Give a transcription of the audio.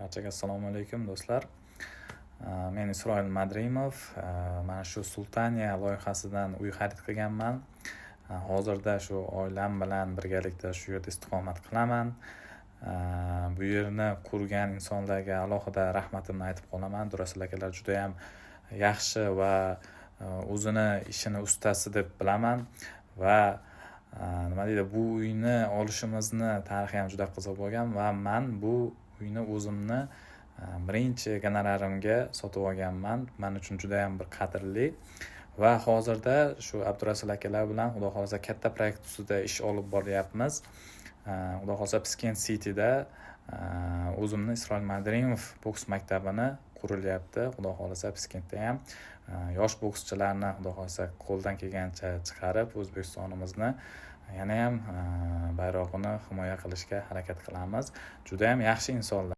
Barchaga assalomu alaykum, do'stlar. Men Isroil Madrimov. Mana shu Sultaniya loyihasidan uy xarid qilganman. Hozirda shu oilam bilan birgalikda shu yerda istiqomat qilaman. Bu yerni qurgan insonlarga alohida rahmatimni aytib qolaman. Abdurasul akalar judayam yaxshi va o'zini ishini ustasi deb bilaman va, nima deydi, bu uyni olishimizni tarixi ham juda qiziq bo'lgan va man bu uyni o'zimni birinchi gonorarimga sotib olganman. Man uchun judayam bir qadrli va hozirda shu Abdurasul akalar bilan, xudo xohlasa, katta proyekt ustida ish olib boryapmiz. Xudo xohlasa, Piskent Cityda o'zimni Isroil Madrimov boks maktabini qurilyapti. Xudo xohlasa, Piskentda ham yosh bokschilarni, xudo xohlasa, qo'ldan kelgancha chiqarib, O'zbekistonimizni yanayam bayrog'ini himoya qilishga harakat qilamiz. Judayam yaxshi insonlar.